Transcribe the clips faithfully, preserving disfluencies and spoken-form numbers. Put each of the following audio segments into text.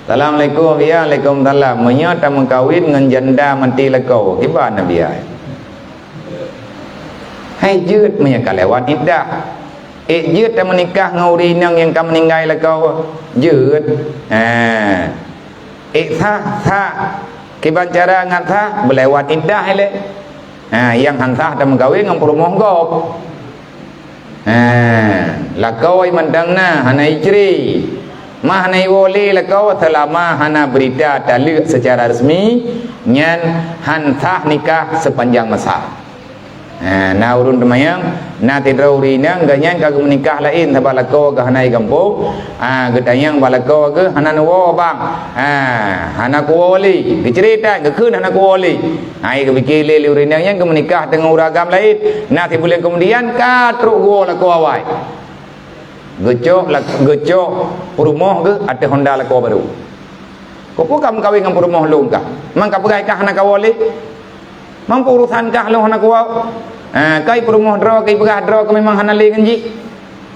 Assalamualaikum, ya, waalaikumsalam. Meunyoe tameukawen ngon janda maté lakoe, kiban na biaya? Hai jeuet meunyoe ka lewat iddah. Ék jeuet tameunikah ngon ureueng inong nyang ka meuninggai lakoe? Jeuet. Ha. Ék sah, sah. Kiban cara ngat sah, beulewat iddah ilée. Ha, nyang han sah tameukawen ngon peurumoh gob. Ha, lakoe mantong na, hana icre. Mah hana iwoe lé lakoe seulama hana beurita taleuek seucara resmi, nyan han sah nikah seupanjang masa. Ha, na ureueng teumanyong, na sidroe ureueng inong, gobnyan ka geumeunikah laén sabab lakoe geuh hana i gampông. Ha, geutanyong bak lakoe geuh, "Hana neuwoe, Bang?" Ha, "Hana kuwoe lé." Geucre that, geukheun, "Hana kuwoe lé." Ha, geupike lé, lé ureueng inong nyan geumeunikah deungon ureueng agam laén. Na sibuleuen keumudian ka trok geuwoe lakoe awai. Geucok lak-, geucok peurumoh geuh ateueh honda lakoe barô. "Keupeue ka meukawen ngon peurumoh lôn kah? Memang ka peugah kah hana kawoe lé? Mampu urusan kah lôn hana kuwoe? Ha, kai peurumoh droe, kai peugah droe kah memang hana lé ngon jih?"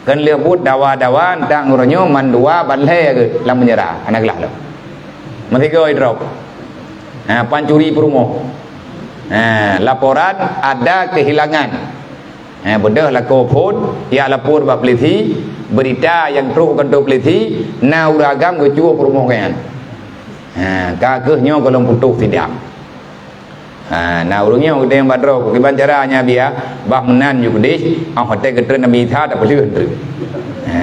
Kan lheueh buet dawa-dawa, ntak uroe nyoe mandua ban lhée geuh lam penjara, hana geulah lom. Meusigoe droe. Ha, pancuri peurumoh. Ha, laporan ada kehilangan. Ha, beudôh lakoe phôn, jak lapor bak polisi, beurita nyang trok u kantô polisi, na ureueng agam geucue peurumoh gobnyan. Ha, ka kheueh nyoe gohlom putôh sidang. Ha, na ureueng nyoe geutanyong bak droe, "Kiban cara nyan biaya?" "Bah meunan ju keudeh, 'oh watée geutreun Nabi Isa tapeulheueh treun." Ha,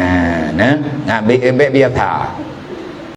na, na, bék, bék biasa.